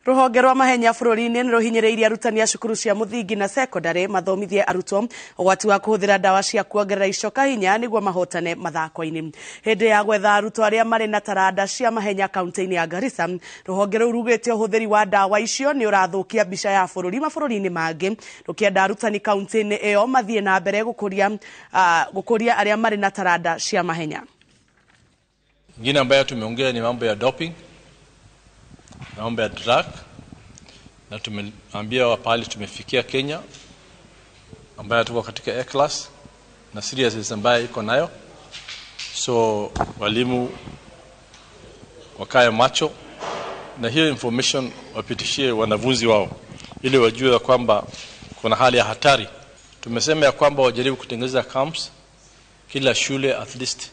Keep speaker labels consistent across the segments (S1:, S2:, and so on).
S1: Rũhonge rwa mahenya bũrũri-inĩ nĩ rũhinyĩrĩirie arutani a cukuru cia mũthingi na sekondarĩ mathomithie arutwo ũgwati wa kũhũthĩra ndawa cia kuongerera icoka hinya nĩguo mahotane mathako-inĩ. Hĩndĩ ya gwetha arutwo arĩa marĩ na taranda cia mahenya kaunti-inĩ ya Garissa, rũhonge rũu rugĩte ũhũthĩri wa ndawa icio nĩ ũrathũkia mbica ya bũrũri mabũrũri-inĩ mangĩ, rũkĩenda arutani kaunti-inĩ ĩyo mathiĩ na mbere gũkũria arĩa marĩ na taranda cia mahenya.
S2: Ingine ambayo tumeongea ni mambo ya doping, mambo ya drug, na tumeambia pahali tumefikia Kenya ambayo tuko katika A class na seriousness ambayo iko nayo, so walimu wakae macho na hiyo information wapitishie wanafunzi wao ili wajue ya kwamba kuna hali ya hatari. Tumesema ya kwamba wajaribu kutengeneza camps kila shule, at least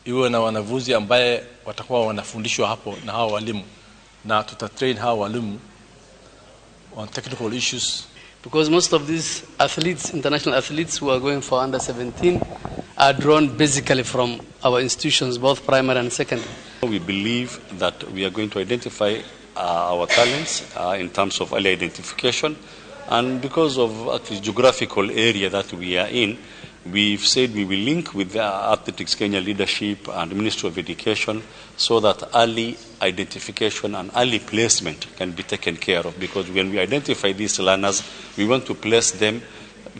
S2: iwe na wanafunzi ambaye watakuwa wanafundishwa hapo na hao walimu, na tutatrain hao walimu on technical issues.
S3: Because most of these athletes, international athletes who are going for under 17, are drawn basically from our institutions, both primary and secondary.
S4: We believe that we are going to identify our talents in terms of early identification, and because of actually geographical area that we are in, we've said we will link with the Athletics Kenya leadership and Ministry of Education so that early identification and early placement can be taken care of, because when we identify these learners, we want to place them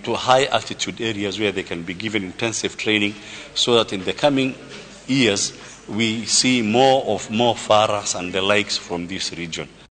S4: to high altitude areas where they can be given intensive training so that in the coming years we see more of Mo Farahs and the likes from this region.